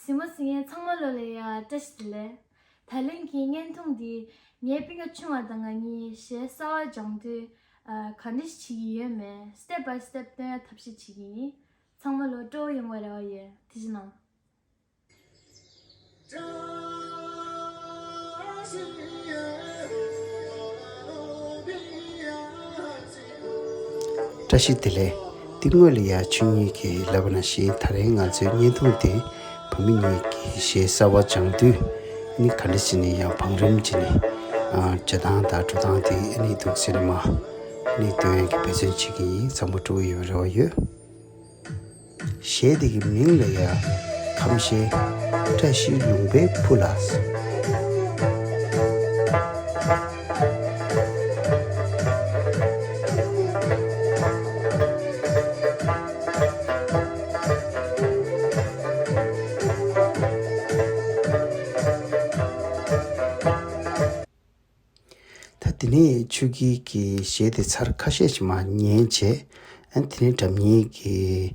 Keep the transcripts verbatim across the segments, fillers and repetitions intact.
གཟིགས་མོ་གཟིགས་མཁན་ཚང་མ་ལོ་ལ་ཡ་བཀྲ་ཤིས་བདེ་ལེགས། ད་ལན་གྱི་བརྙན་ཐུང་འདི་ངའི་སྤུན་ཀྱག་ཆུང་བ་དང་ང་གཉིས་གཞས་གསར་པ་སྦྱང་དུས་ཨ་ག་འདྲ་ཞིག་བྱེད་ཀྱི་ཡོད་མེད་step by step སྟོན་ཡ་ཐབས་ཤེས་བྱེད་ཀྱི་ཡིན། ཚང་མ་ལོ་སྤྲོ་བོ་ཡོང་བའི་རེ་བ་ཡོད། ཐུགས་རྗེ་གནང་། བཀྲ་ཤིས་བདེ་ལེགས། འདི་སྔོན་ལ་ཡ་ཆོས་ཉིད་ཀྱིས་ལབ་པ་ནང་བཞིན་ད་རིང་ང་ཚོའི་བརྙན་ཐུང་དེ་བུད་མེད་གཉིས་ཀྱིས་གཞས་གསར་པ་སྦྱང་དུས་ཨ་ནི་ག་འདྲ་བྱས་ནས་ཡང་བང་རིམ་བྱས་ནས་ཨ་བྱེད་སྟངས་དང་འགྲོ་སྟངས་དེ་ཨ་ནི་འདུག་ཟེར་ནས་མ་ཨ་ནི་སྟོན་ཡག་གི་འབད་བརྩོན་བྱེད་ཀྱི་ཡིན། ཚང་མ་སྤྲོ་པོ་ཡོང་བའི་རེ་བ་ཡོད། གཞས་དེ་གི་མིང་ལ་ཡ་ཁམས་གཞས་བཀྲ་ཤིས་ལུང་པའི་ཕུ་ལ། ད་དེ་ནས་ཆོས་སྐྱིད་ཀྱི་གཞས་དེ་ཚར་ཁ་ཤས་ཤིག་མར་ཉན་བྱས། ཨ་དེ་ནས་སྒྲ་སྙན་གྱི་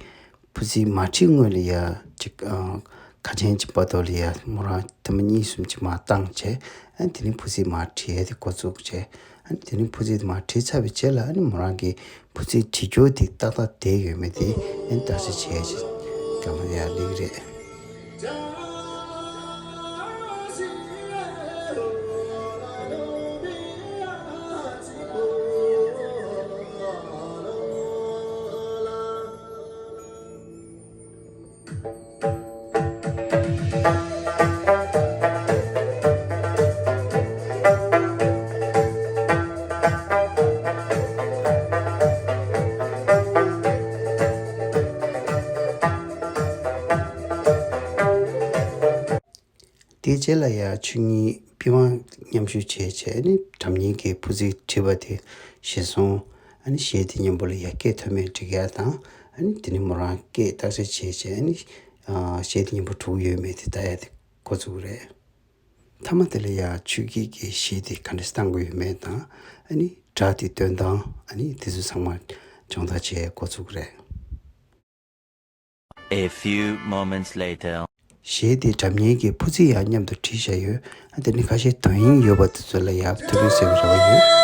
ཕུ་ཚིག་མར་བྲིས་སྔོན་ལ་ཡ་ཅིག་ཨ་ཁ་ཆེན་གྱི་བར་དོ་ལ་ཡ་མོ་རང་ཐེངས་མ་གཉིས་གསུམ་ཅིག་མར་བཏང་བྱས། ཨ་དེ་ནས་ཕུ་ཚིག་མར་བྲིས་ཏེ་འགོ་བཙུགས་བྱས། ཨ་དེ་ནས་ཕུ་ཚིག་མར་བྲིས་ཚར་བའི་རྗེས་ལ་ཨ་ནི་མོ་རང་གི་ཕུ་ཚིག་བྲིས་རྒྱུ་དེ་ཏག་ཏག་བསྡད་ཡོད་མེད་དེ་ཨ་ནི་བརྟག་དཔྱད་བྱས་ཅིག་གང་ལ་ཡ་ལེགས་རེད། དེའི་རྗེས་ལ་ཡ་ཆོས་ཉིད་པི་ཝང་མཉམ་ཞུགས་བྱས་བྱས་ནས་སྒྲ་སྙན་གྱི་ཕུ་ཚིག་བྲིས་པ་དེ་གཞིར་བཟུང་ཨ་ནི་གཞས་དེ་མཉམ་པོ་ལ་ཡ་སྐད་ཐོན་མེད་འབྲི་ཡ་དང་ཨ་ནི་དེ་ནས་མོ་རང་སྐད་བརྟག་དཔྱད་བྱས་བྱས་ཨ་ནི་གཞས་དེ་མཉམ་པོ་གྲུབ་ཡོད་མེད་དེ་ལྟ་ཡ་དེ་འགོ་བཙུགས་རེད། མཐའ་མ་དེ་ལ་ཡ་ཆོས་སྐྱིད་ཀྱིས་གཞས་དེ་ག་འདྲ་བཏང་དགོས་ཡོད་མེད་དང་ཨ་ནི་སྒྲ་དེ་འདོན་སྟངས་ཨ་ནི་དེ་ཚོ་ཚང་མ་སྦྱོང་བརྡར་བྱེད་འགོ་བཙུགས་རེད། A few moments later. གཞས་དེ་སྒྲ་སྙན་གྱི་ཕུ་ཚིག་ཡང་མཉམ་དུ་བྲིས་བཞག་ཡོད། ཨ་དེ་ནི་ཁ་ཤས་དོན་སྙིང་ཡོད་པ་དེ་ཚོ་ལ་ཡང་ཐུགས་ཕན་གསོས་པའི་རེ་བ་ཡོད།